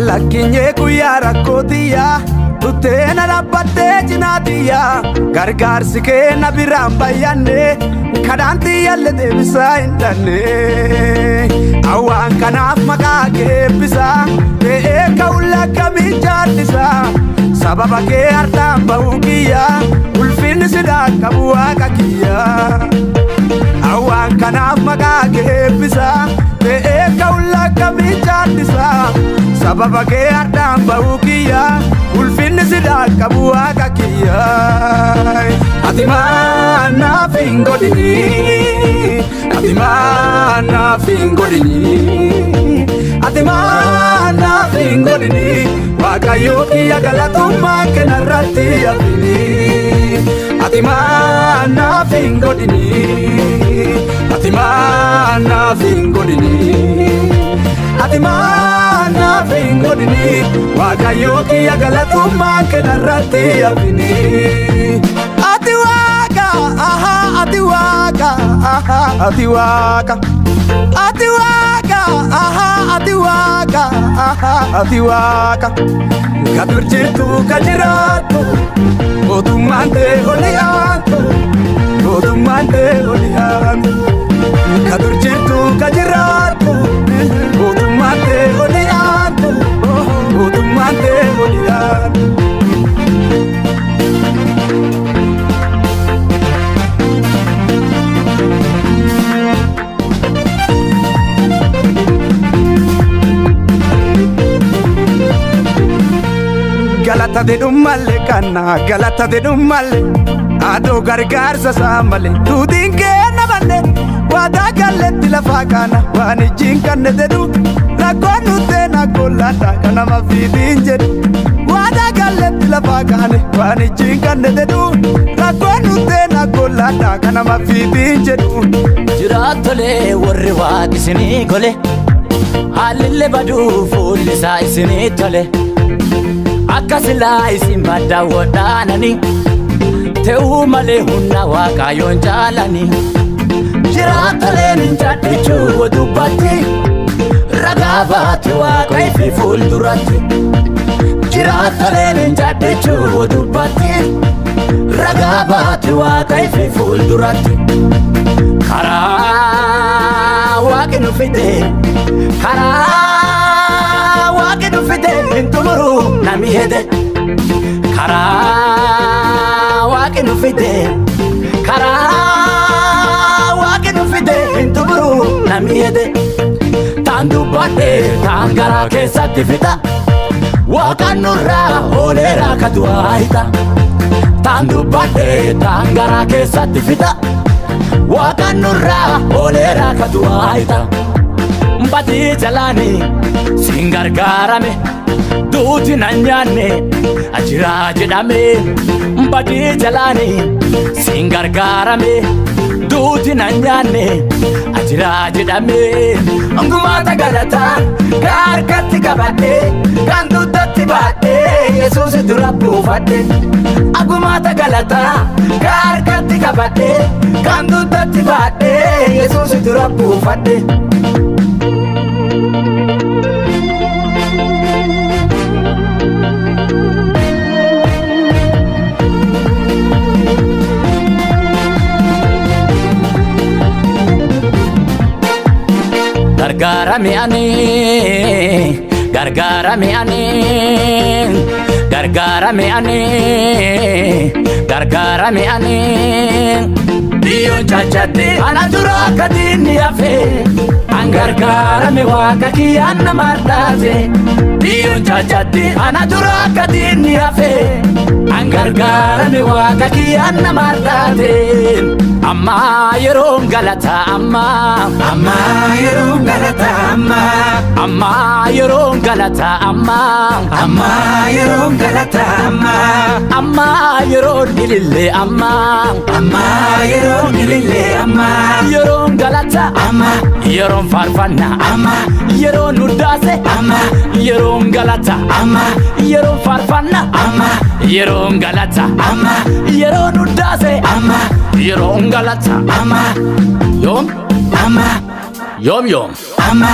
Lakkinyee guyyaa rakkootiyaa Tutteena dhaabbattee cinaatiyaa Gargaarsi kee na biraan bayyanne Kadhaan xiyyaalle deebisaa hin dhanne Awwaan kanaaf maqaa kee eebbisaa Ta'ee ka'uun lakkamiin jaallisaa Sababa kee har'aan ba'uu kiyyaa Ulfinni sidaa qabu waaqa kiyyaa Awwaan kanaaf maqaa kee eebbisaa Ta'ee ka'uun lakkamiin jaallisaa Sababa kee har'aan ba'uu kiyyaa Ulfinni sidaa qabu waaqa kiyyaa Ati maal naaf hin godhini Ati maal naaf hin godhini Ati maal naaf hin godhini Waaqayyo kiyya galatummaa kee narratti hafini Ati maal naaf hin godhini Ati maal naaf hin godhini Ati maal naaf hin godhini Waaqayyo kiyya galatummaa kee narratti hafini Ati waaqa aha ati waaqa aha ati waaqa Ati waaqa aha ati waaqa aha ati waaqa Ka dur jirtu ka jiraattu mootummaan tee ol yaantu mootummaan tee ol yaantu Ka dur jirtu ka jiraattu mootummaan tee ol yaantu mootummaan tee ol yaantu Galata dedhu malee kana galata dedhu malee adoo gargaarsa isaa malee tuutiin kenna malee waadaa galleetti lafaa kana waan ijjiin kanne dedhu rakkoon nuttee nakkoollaadha kanama fiitiin jedhu waadaa galleetti lafaa kaane waan ijjiin kanne dedhu rakkoon nuttee nakkoollaadha kanama fiitiin jedhu. Jiraattolee warri waaqni isinii gole haalillee baduu fuulli isaa isinii tole. Akka silaa isin baddaawwadhaanani Te'uu malee humna waaqayyoon jaalani Jiraattoleen hin jadhichuu dubbatti Ragaa baate waaqa ifi fuulduratti Jiraattoleen hin jadhichuu dubbatti Ragaa baate waaqa ifi fuulduratti Karaa waaqni nu fide Karaa waaqni nu fide hin xumuru nami hede Karaa waaqni nu fide Karaa waaqni nu fide hin xumuru nami hede Taan dubbadhe taan garaa keessatti fixa Waaqaan nurraa ooleeraa ka du'aa hixa Taan dubbadhe taan garaa keessatti fixa Waaqaan nurraa ooleeraa ka du'aa hixa Badii jalaani siin gargaarame duuti nan nyaanne ajiraa jedhame badii jalaani siin gargaarame duuti nan nyaanne ajiraa jedhame Ngumaata galataa ka harkatti qabadhe kan dugdatti baadhe Yesuus dura buufadhe Agumaata galataa ka harkatti qabadhe kan dugdatti baadhe Yesuus dura buufadhe. Gargaarame ani gargaarame ani gargaarame ani gargaarame ani Biyyoon caccabde ana dura akka diinni hafe an gargaarame waaqa kiyyaan nama dhaate Biyyoon caccabde ana dura akka diinni hafe an gargaarame waaqa kiyyaan nama dhaate Amma yeroon galata amma Amma yeroon galata amma Amma yeroon galata amma Amma yeroon galata amma Amma yeroon ilillee amma Amma yeroon ilillee amma Yeroon galata amma Yeroon faarfanna amma Yeroon uddaase amma Yeroon galata amma Yeroon faarfanna amma Yeroon galata amma Yeroon uddaase amma Yeroon galata amma Yoom amma yoom yoom amma.